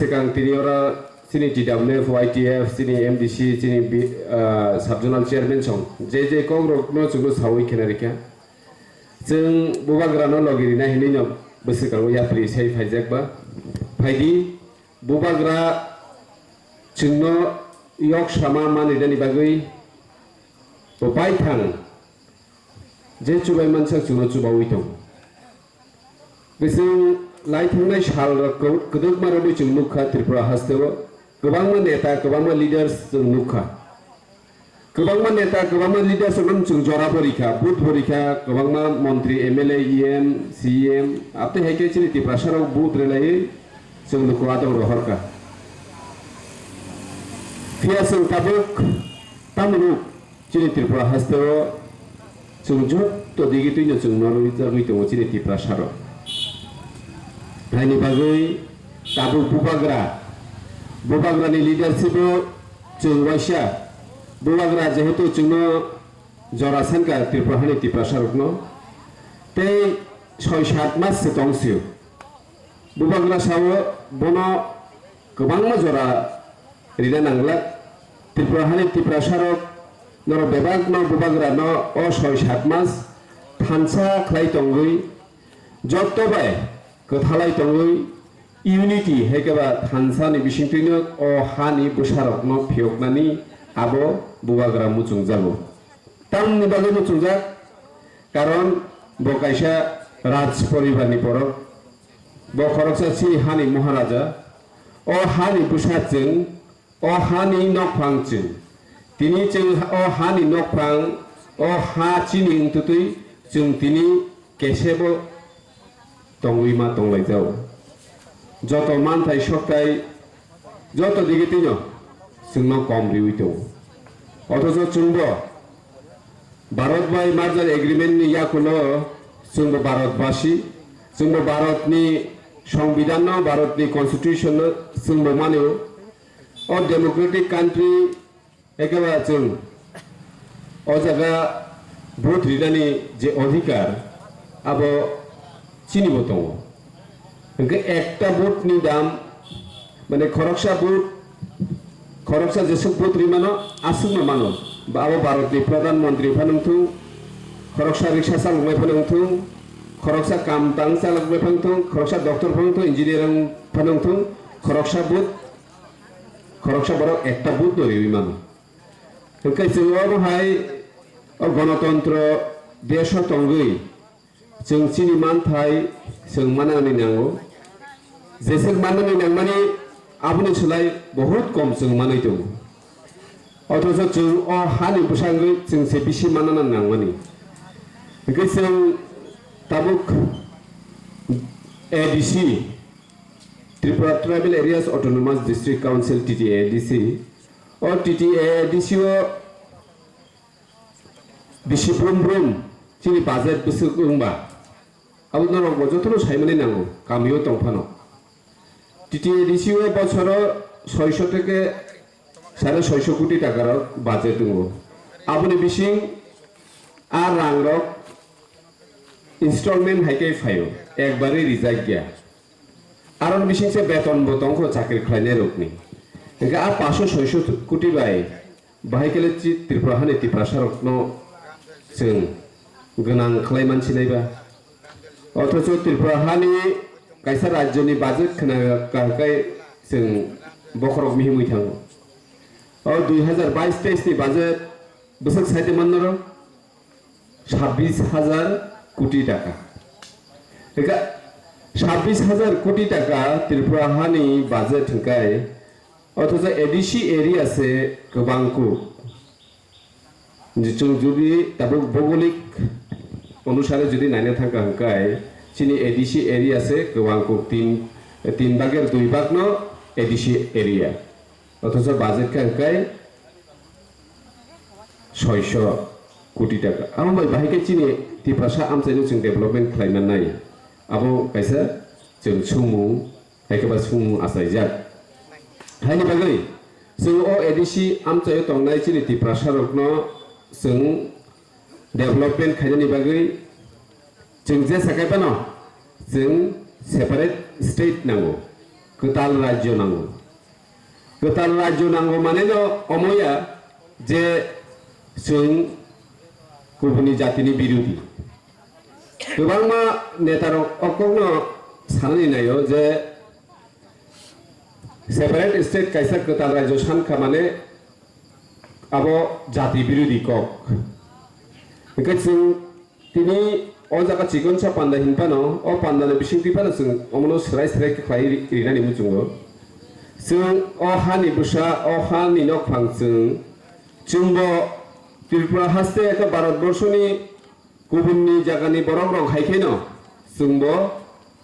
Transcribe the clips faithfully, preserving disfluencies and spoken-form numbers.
Swkang tini oro chini T W F, Y T F, chini M D C, chini bi-, ah, sub-zonal chairman song je je kokrokno chwngno sawi khena rikha. Chwng bubagrano logi rina hinwi no bwswkango yapri sai phaijak ba. Phaidi, bubagra chwngno yok sama manwi nani bagwi bo baithang je chubai mansak chwngno chubawi tong. Bising lai thangnai sal rok kwdwkma rwgwi chwng nukha Tripura hasteo kwbangma neta, kwbangma leaders chwng nukha. Kwbangma neta, kwbangma leaders rokno chwng jora bo rikha, vote bo rikha, kwbangma montri, M L A, E M, C E M, abtwi hai khe chini Tiprasa rok vote rwlaiwi chwng nukho adong rohorkha. Phiya chwng tabuk tamo nuk chini Tripura hasteo chwng jotto digi twino chwng norwi jagwi tongo chini Tiprasa rok. Haini bagwi tabuk bubagra, bubagrani leadership o chwng waisa, bubagra jehetu chwngno jora sankha Tripura hani Tiprasa rokno, tei soi sat mas se tong sio. Bubagra sao bono kwbangma jora rina nanglak. Tripura hani Tiprasa rok norok bebakno bubagrano o soi sat mas thansa khlai tongwi, jotto bai kwthalai tongwi, unity hai khe ba thansa ni bisingtwino o hani bwsarokno phiyoknani abo bubagra muchungjago. Tamni bagwi muchungjak, karon bo kaisa raj poribar ni borok, bo khoroksa chini hani Maharaja, o hani bwsa chwng, o hani nokphang chwng. Tini chwng o hani nokphang, o ha chini wngtutwi chwng tini kesebo tongwi ma tonglaijao. Joto manthai sokthai joto digi twino chwngno kom riwi tongo. Othocho chwngbo Bharat bai merger agreement ni yakulo chwngbo Bharat basi, chwngbo Bharat ni Songbidan no, Bharat ni Constitution no chwngbo mano. O democratic country Ekeba chwng o jaga vote rinani je odhikar, abo chinibo tongo. Hwnkhe ekta vote ni dam, mane khoroksa vote, khoroksa jesuk vote rimano, aswkno mano. Ba abo Bharatni Pradhan Mantri phano wngthung, khoroksa riksa chaloknai phano wngthung, khoroksa kam tang chaloknai phano wngthung, khoroksa doctor phano wngthung, engineer phano wngthung, khoroksa vote Khoroksa borok ekta vote no riwi mano. Hwnkhe chwng obo hai o gonotontro desho tongwi chwng chini manthai chwng manani nango. Jeswk manani nangmani aboni slai bohut kom chwng manwi tongo. Othocho chwng o hani bwsangwi chwng se bisi manna nangmani. Hwnkhe chwng tabuk A D C, Tripura Tribal Areas Autonomous District Council, T T A A D C. O T T A A D C o bisi brum brum chini budget bwswk wngba, abo norok bo jotono saimani nango, kamio tong phano. T T A A D C o bosoro soisho theke sare soisho koti taka rok budget wngo. Aboni bising a rang rok installment hai khe phaio, ekbari rijak ya. Aroni bisingse beton bo tongkho chakri khlainai rokni. Hingkhe a paso soisho koti bai bahai kele chi Tripura hani Tiprasa rokno chwng gwnang khlai mansinai ba. Othocho Tripura hani kaisa rajyoni budget khna kahkai chwng bokhorok mihimwi thango. O dui hazar bais teis ni budget bwswk saite mannoro sabbish hajar koti taka. Hingkhe sabbish hajar koti taka Tripura hani budget hingkai, othocho A D C area se kwbang kuk. Chwng jodi tabuk bhougolik onusare jodi naina thangkha hingkai, chini A D C area se kwbang kuk, tin, tin bhagor dui bhag no A D C area. Othocho budget kha hingkai soisho koti taka. Amo bai bahai khe chini Tiprasa amchaino chwng development khlai mannai. Abo kaisa chwng swngmung, hai khe ba swngmung achaijak. Haini bagwi chwng o A D C amchaio tongnai chini Tiprasa rokno chwng development khainani bagwi chwng je sakai phano chwng separate state nango. kwtal rajyo nango. Kwtal rajyo nango mane no omo ya je chwng kubuni jatini birodi. Kwbangma netarok o kokno sanani naio je separate state kaisa kwtal rajyo sankha mane abo jati birodi kok. Hwnkhe chwng tini o jaga chikonsa panda hinphano, o pandani bisingtwi phano chwng omono swrai swrai khe khlai ri-, rinani muchungo. Chwng o hani bwsa, o hani nokphang chwng, chwngbo Tripura haste khe Bharat borshoni kubunni jagani borok rok hai kheno chwngbo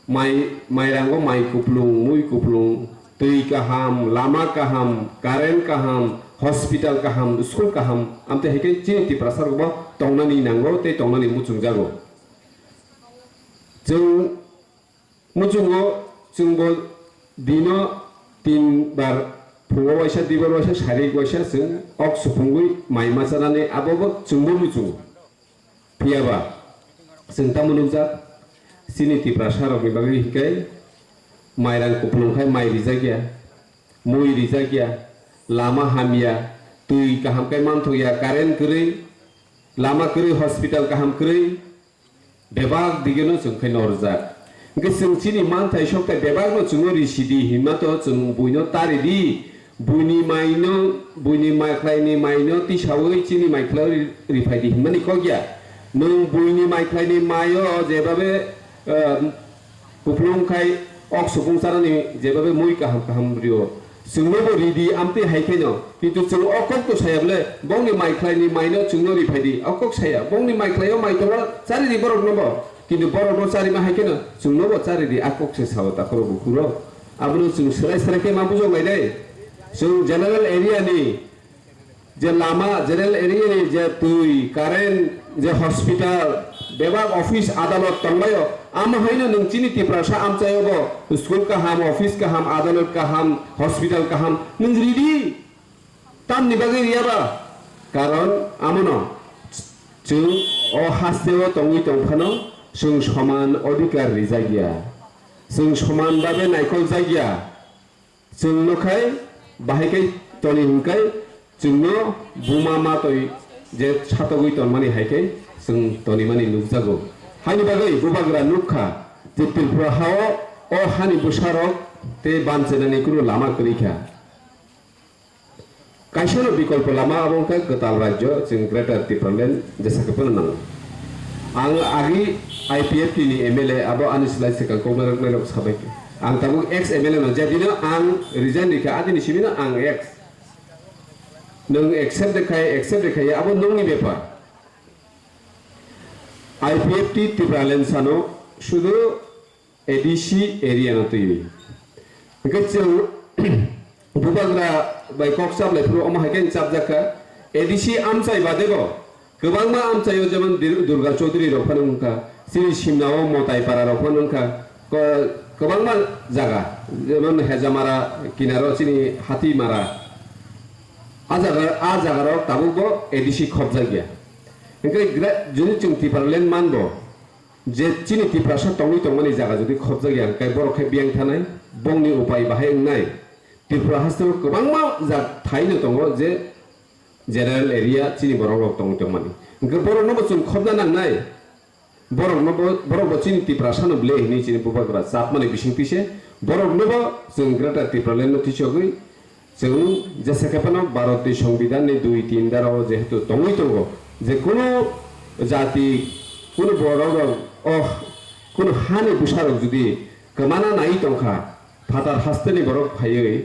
mai, mairango mai kuplung, mui kuplung, twi kaham, lama kaham, current kaham, hospital kaham, school kaham, amtwi hai khe chini Tiprasa rokbo tongnani nango tei tongnani muchungjago. Chwng muchungo chwngbo dino tin bar phungo waisa, dibar waisa, sarik waisa chwng ok supungwi mai machanani abobo chwngbo muchungo. Phiyaba chwng tamo nukjak, chini Tiprasa rokni bagwi hinkhe mairang kuplung khai mai rijak ya, mui rijak ya, lama hamya, twi kaham khe manthok ya, current kwrwi, lama kwrwi, hospital kaham kwrwi, bebak digeno chwng khe norjak. Hwnkhe chwng chini manthai sokthai bebakno chwngno risidi hinma to chwng buino taridi, buini maino, buini maikhlaini maino tisaui chini maikhlao ri-, riphai di hinmani kok ya. Nwng buini maikhlaini maio jebabe, eh, kuplung khai ok supung chanani jebabe mui kaham kaham rio. Chwngnobo ridi amtwi hai kheno, kintu chwng o kokto saya bole, bongni maikhlaini maino chwngno riphai di, o kok saya, bongni maikhlaio mai tongo, chari di boroknobo, kintu borokno charima hai kheno, chwngnobo chari di, a kok se sao takhoro bukhuro. Abono chwng swrai swrai khe ma bujok lai dai. Chwng general area ni je lama, general area ni je twi, current, je hospital, bebak office, adalot tongbaio, amo haino nwng chini Tiprasa amchaio bo school kaham, office kaham, adalot kaham, hospital kaham, nwng ridi. Tamni bagwi riyaba? Karon amono, chwng o hasteo tongwi tongphano chwng soman odhikar rijak ya, chwng soman babe naikhol jak ya. Chwng no khai bahai khai toni hwnkhai chwngno buma matwi je satogwi tonmani hai khai chwng tonimani nukjago. Haini bagwi bubagra nukha je Tripura hao o hani bwsarok tei banchenani kunu lama kwrwi kha. Kaisano bikolpo lama abo wngkha kwtal rajyo, chwng Greater Tipraland jesa khe phano nango. Ang agi I P F T ni M L A abo ani slai swkang koknairok nairok sabai khe. Ang tabuk ex M L A no, jadino ang resign rikha, adini simino ang ex. Nwng accept de khai, accept de khai, abo nongni bepar. I P F T Tipraland sano sudu A D C area no twiwi. Hwnkhe chwng bubagra bai kok chaplai phuru omo hai khe chapjak kha. A D C amchai bade bo kwbangma amchaio jemon Dir-, Durga Chaudhary rok phano wngkha, chini simnao Motai para rok phano wngkha, ko-, kwbangma jaga jemon Hejamara kinaro chini Hatimara. A jaga, a jagarok tabukbo A D C khopjak ya. Hwnkhe gra-, juni chwng Tipraland manbo, je chini Tiprasa tongwi tongmani jaga jodi khopjak ya, hwnkhe borok khe biyang thanai, bongni upai bahai wngnai. Tripura hasteo kwbangma jak thaino tongo je general area chini borok rok tongwi tongmani. Hwnkhe borokno bo chwng khopna nangnai. Borokno bo, borok bo chini Tiprasa no ble hinwi chini bubagra chapmani bisingtwi se borokno bo chwng Greater Tipraland no tisogwi Chwng jesa khe phano Bharat ni Songbidan ni dui tin dara o jehetu tongwi tongo je kunu jati, kunu borok rok, oh, kunu hani bwsa rok jodi kwmana nai tongkha, phatar haste ni borok phaiwi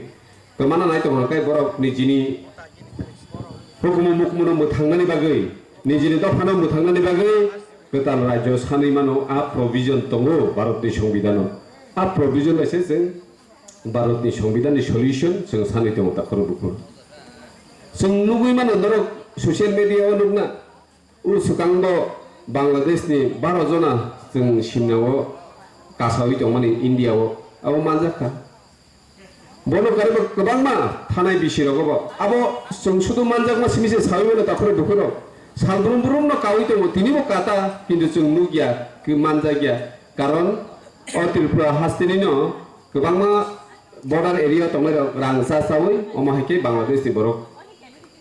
kwmana nai tongkha khe borok nijini hukumu mukumu no mwthangnani bagwi, nijini dopha no mwthangnani bagwi kwtal rajyo sanwi mano, a provision tongo Bharat ni Songbidan o. A provision bai se chwng Bharat ni Songbidan ni solution chwng sanwi tongo takhoro bukhuk. Chwng nugwi mano norok social media o nukna, o swkang bo Bangladesh ni baro jona chwng simna o kasawi tongmani India o, abo manjak kha. Bono karibo kwbangma thanai bisi rogo bo. Abo chwng sudu manjakma simi se sawi mano takhoro bukhuk rok. Sal brum brum no kawi tongo, tini bo kata, kintu chwng nukya, khe manjakya. Karon o Tripura haste ni no kwbangma border area tongnai rok rang cha chawi omo hai khe Bangladesh ni borok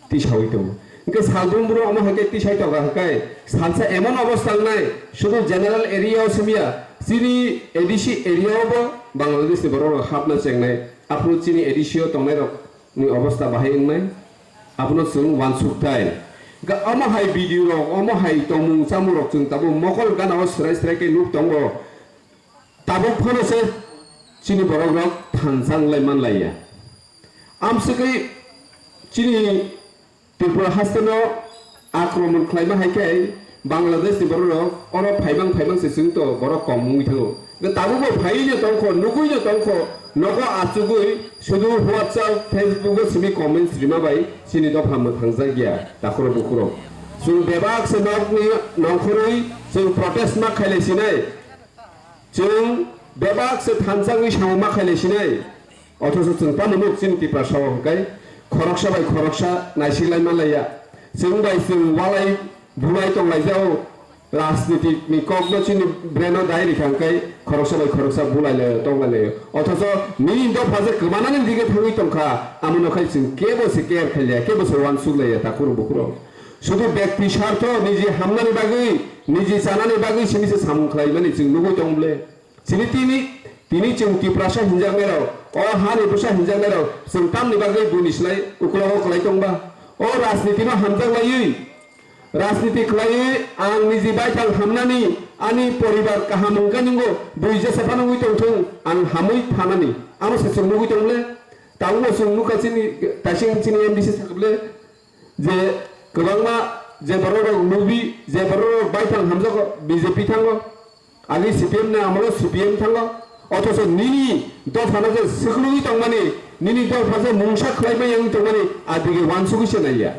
tisawi tongo. Hwnkhe salbrum brum omo hai khe tisai tongo hwnkhe salsa emon obostha wngnai, sudu general area o simiya, chini A D C area o bo Bangladesh ni borok rok hapna chengnai, aphuru chini A D C o tongnai rok ni obostha bahai wngnai, abono chwng uansuk thai. Hwnkhe omo hai video rok, omo hai tongmung chamung rok chwng tabuk mokol gana o swrai swrai khe nuk tongo. Tabuk phano se chini borok rok thansa wnglai man laiya. Amswkwi chini Tripura haste no akromon khlaima hai khe Bangladesh ni borok rok oro phaibang phaibang se chwng to borok kom wngwi thango. Tabuk bo phaiwi no tongkho, nugwi no tongkho, nogo achugwi sudu WhatsApp, Facebook o simi comments rima bai chini dopha mwthangjakya takhurok bukhurok. Chwng bebak se nokni nongkhorwi chwng protest ma khailai sinai. Chwng bebak se thansa wngwi samung ma khailai sinai. Othoso chwng tamo nuk chini Tiprasa o hwnkhe khoroksa bai khoroksa naisiklai manlaiya. Chwng bai chwng walai bulai tonglaijao. Rajniti ni kokno chini brain o dai rikha hwnkhe khoroksa bai khoroksa bulai lai tonglailai. Othoso nini dopha je kwmanani dige thangwi tongkha, amono khai chwng kebo se care khailaiya, kebo se uansuk laiya takhurok bukhurok. Sudu bekti sartho niji hamnani bagwi, niji chanani bagwi simi se samung khlaimani chwng nugwi tong ble. Chini tini, tini chwng Tiprasa hinjaknairok, o hani bwsa hinjaknairok chwng tamni bagwi buini slai uklogo kwlai tongba? O rajnitino hamjak laiwi, rajniti khlaiwi ang niji baithang hamnani, ani poribar kaham wngkha ningo, bui jesa phano wngwi tongthung, ang hamwi phanani. Amo se chwng nugwi tong le? Tabukbo chwng nukha chini, taising chini M D C sakle, je kwbangma je borok rok lubi, je borok rok baithang hamjago B J P thango, agi C P M ni amolo C P M thango, othoso nini dophano je swkluwi tongmani, nini dopha je mungsa khlaibai wngwi tongmani, adige uansugwi se naiya.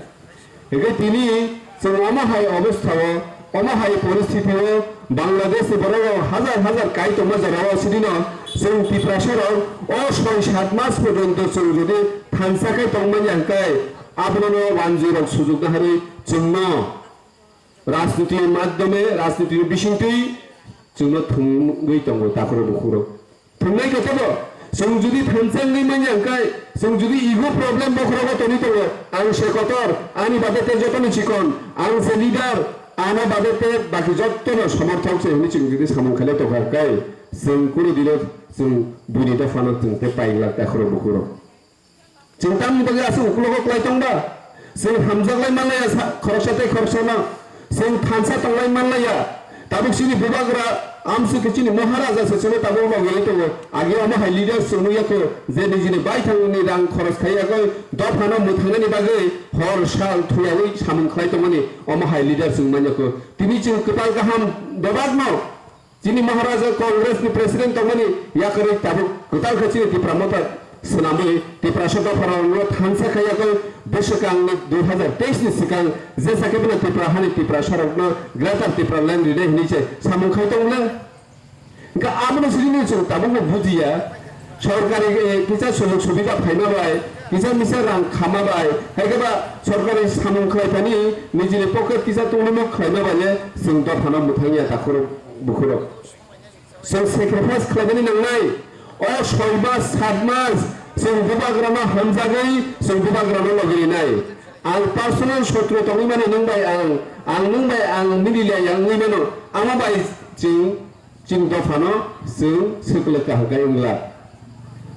Hingke tini chwng omo hai obostha o, omo hai poristhiti o Bangladesh ni borok rok hajar hajar kai tongma jora o sidi no chwng Tiprasa rok o soi sat mas porjonto chwng jodi thansa khe tongmani hingke abono no wanjwi rok sujuk naharwi chwng no rajniti madhyome rajniti bisingtwi chwng no thwngwi tongo takhurok bukhurok. Thwngnai khe tebo, chwng jodi thansa wngwi manya hwnkhe, chwng jodi ego problem bokhorogo tongwi tongo, ang se kotor, ani bade te jotono chikon, ang se leader, ano bade te baki jotono somorthok se hwnwi chwng jodi samung khailai tongkha hwnkhe, chwng kunu dino chwng buini dophano chwng te pailak takhurok bukhurok. Chwng tamni bagwi aswk uklogo kwlai tong ba? Chwng hamjaklai manlaiya sa-, khoroksa tei khoroksano. Chwng thansa tonglai manlaiya. Tabuk chini bubagra amswk khe chini Maharaja se chwngno tabuk logirwi tongo. Agi omo hai leaders chwng nukya kho je nijini baithangni rang khoros khai yagwi dophano mwthangnani bagwi hor sal thuyaui samung khlai tongmani omo hai leaders chwng manya kho. Tini chwng kwtal kaham bebakno Chini Maharaja Congress ni President tongmani yakarwi tabuk kwtal khe chini Tipra Motha swnamwi Tiprasa dopharokno thansa khe yakwi bwswkangni dui hazar teis ni swkang jesa khe bono Tipra hani Tiprasarokno Greater Tipraland rinai hwnwi se samung khai tong le. Hwnkhe abono sini chwng tabukbo bujiya. Sorkari, eh, kisa sujog subida phaima bai, kisa misa rang khama bai, hai khe ba sorkari samung khlai thani nijini pocket kisa tongmung khlaima bai le chwng dophano mwthangya takhurok bukhurok. Chwng sacrifice khlaimani nangnai. O soi mas, sat mas chwng bubagrano hamjagwi chwng bubagrano logi rinai. Ang personal sotro tongwi mani nwng bai ang, ang nwng bai ang mili liya wngwi mano. Amo bai chwng Chini dophano chwng swkle kaham khe wngla.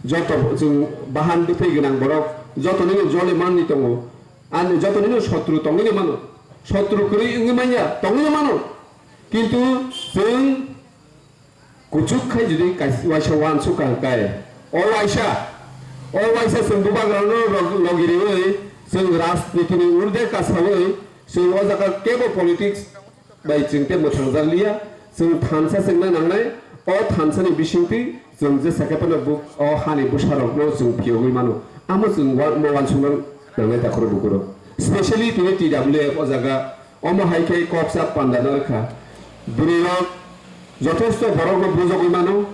Joto chwng bahan bwthai gwnang borok, joto nini jole manwi tongo. Ani joto nini sotru tongwi mano. Sotru kwrwi wngwi manya, tongwi mano. Kintu chwng kuchuk khai jodi kais-, waisa uansuk kha hwnkhe, o waisa, o waisa chwng bubagrano log-, logi riwi chwng rajnitini urde kasawi chwng o jaga kebo politics bai chwng tei mwthangjakliya, chwng thansa chwngna nangnai, o thansani bisingtwi chwng jesa khe phano bo-, o hani bwsarokno chwng phiyogwi mano, amo chwng wa-, mo uansukna nangnai takhurok bukhurok. Specially tini T W F o jaga, omo hai khe kok sa panda no rwkha. Bwrwirok jotheshto borokno bujogwi mano,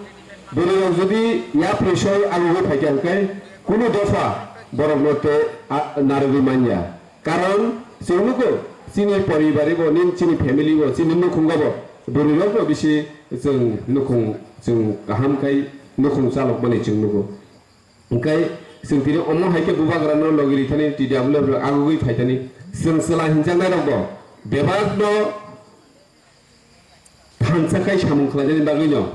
bwrwirok jodi yapri soi agogwi phaikha hwnkhe kunu dopha borokno tei a-, narwgwi manya. Karon chwng nugo, chini poribari bo, nin chini family bo, chini nukhungo bo, bwrwi rok bo bisi chwng nukhung, chwng kaham khai nukhung chalok mani chwng nugo. Hwnkhe chwng tini omo hai khe bubagrano logi rithani T W F rok agugwi phaithani. Chwng chwla hinjaknairokbo bebakno thansa khai samung khlainani bagwino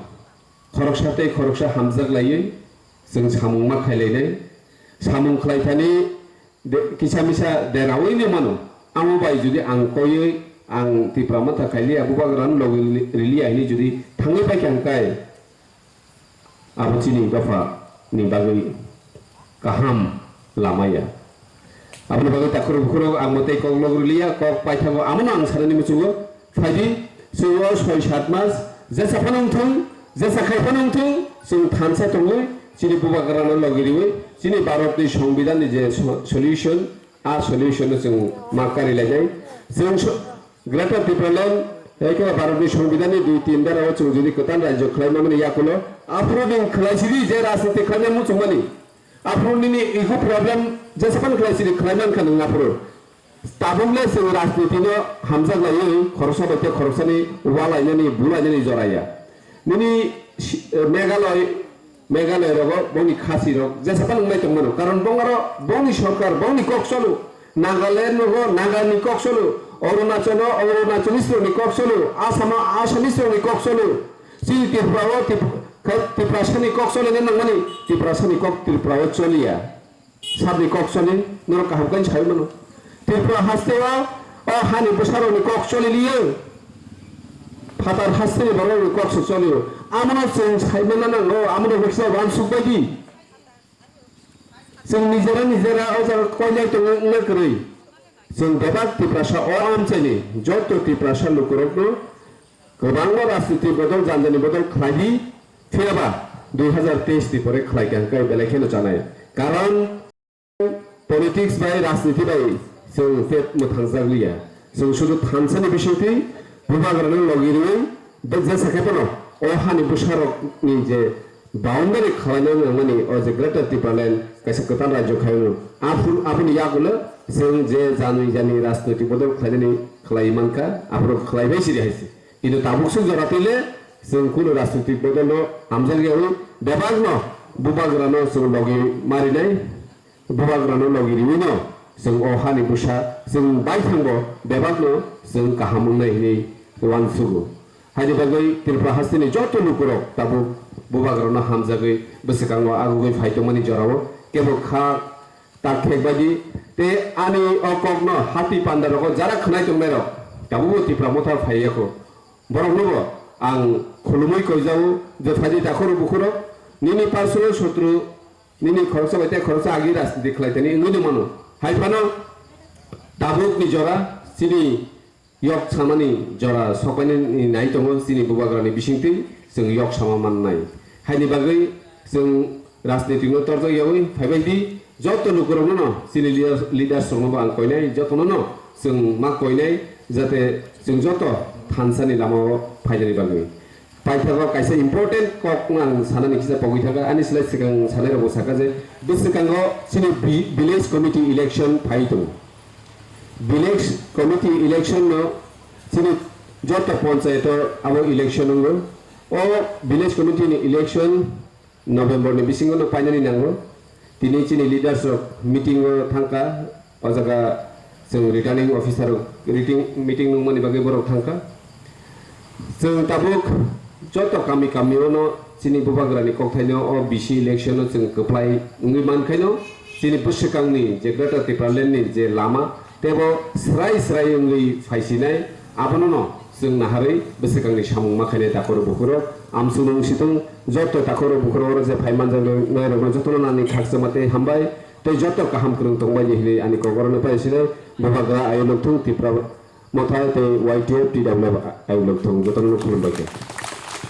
khoroksa tei khoroksa hamjak laiwi chwng samung ma khailainai. Samung khlaithani de-, kisa misa deraui no mano. Amo bai jodi ang koiwi ang Tipra Motha khailiya, bubagrano logi riliya hinwi jodi thangwi paikha hwnkhe, abo chini dopha ni bagwi kaham lama ya. Aboni bagwi takhurok bukhurok ang mwtai kok lok rwliya, kok paithago, amono ang sanani muchungo. Phaidi, chwng o soi sat mas jesa phano wngthung, jesa khai phano wngthung, chwng thansa tongwi chini bubagrano logi riwi chini Bharatni Songbidanni je so-, solution, a solution no chwng ma kari lainai. Chwng so-, Greater Tipraland, eke Bharatni Songbidanni dui tin dara o chwng jodi kwtal rajyo khlai mamani yakulo, aphuru ni khlai sidi je rajniti khlaina muchungmani. Aphuru nini ego problem jesa phano khlai sidi khlai mankha nwng aphuru. Tabuk le chwng rajniti no hamjak laiwi khoroksa bai tei khoroksani walainani, bulainani joraya. Nini si-, eh, Meghalaya, Meghalaya rogo bongni khasi rok jesa phano wngnai tongmano. Karon bongaro bongni sorkar, bongni kok cholo. Nagaland rogo Naga ni kok cholo. Arunachal o Arunachal ni kok cholo. Assam o Assamese rokni kok cholo. Chini Tripura o Trip-, khe Tiprasani kok cholaina nangmani, Tiprasani kok Tripura o choliya. Sabni kok choli, norok kaham khe sai mano. Tripura haste o, o hani bwsarokni kok choli liyo. Phatar hasteni borokni kok se choliyo. Amono chwng sai manna nango, amono rwksa wansuk bai di. Chwng nijera nijera o jaga koinai tongo wngna kwrwi. Chwng bebak Tiprasa o amchaini joto Tiprasa lukurokno kwbangma rajniti bodol janjani bodol khlai di, phiyaba dui hazar teis ni pore khlai kha hwnkhe belai kheno chanai. Karon politics bai rajniti bai chwng pet mwthangjakliya. Chwng sudu thansani bisingtwi bubagrano logi rwi jesa khe phano o hani bwsarokni je boundary khwlaina nangmani o je Greater Tipraland kaisa kwtal rajyo khai wngno. Aphuru aboni yagulo chwng je janwi jani rajnoitik bodol khlainani khlai mankha, aphuru khlai bai siri hai se. Kintu tabuk swk jora twi le chwng kunu rajnoitik bodolno hamjakyawi bebakno bubagrano chwng logi marinai. Bubagrano logi riwino chwng o hani bwsa chwng baithangbo bebakno chwng kaham wngnai hinwi uansugo. Haini bagwi Tripura hasteni joto lukurok tabuk bubagrano hamjagwi bwswkango agugwi phai tongmani jorao kebo kha tak khek baidi tei ani o kokno hati pandarogo jara khwnai tongnairok tabukbo Tipra Motha phaiya kho. Boroknobo ang khulumwi koijao je phaidi takhoro bukhoro nini personal sotru nini khoroksa bai tei khoroksa agi rajniti khlai tani wngwi no mano. Hai phano tabukni jora chini yok samani jora sokpainani nai tongo chini bubagrani bisingtwi chwng yok sama mannai. Haini bagwi chwng rajnitikno torjak yawi phaibai di, joto lukurokno no chini leaders, leaders rokno bo ang koinai, jotono no chwng ma koinai, jate chwng joto thansani lamao phainani bagwi. Paithago kaisa important kok ang sanani kisa pogwi thangkha. Ani slai swkang sanai rokbo sakha je bwswkango chini vi-, village committee election phai tongo. Village committee election no chini joto panchayat o abo election wngo. O village committee ni election November ni bisingo no painani nango. Tini chini leaders rok meeting o thangkha, o jaga chwng returning officer rok reading meeting nungmani bagwi borok thangkha. Chwng tabuk joto kami kami o no chini bubagrani kokthaino o V C election o chwng kwplai wngwi mankhaino chini bwswkangni je Greater Tipraland ni je lama teibo srai srai wngwi phaisinai, abono no chwng naharwi bwswkangni samung ma khainai takhoro bukhurok, amsung nung situng joto takhoro bukhurok oro je phai manjaknai rokno jotono nani khakchangma tei hambai tei joto kaham kwrwng tongbai di hinwi ani kok orono pai sinai bubagra ayuk nukthung Tipra Motha tei Y T F T W F ayuk nukthung jotono khulumbai khe.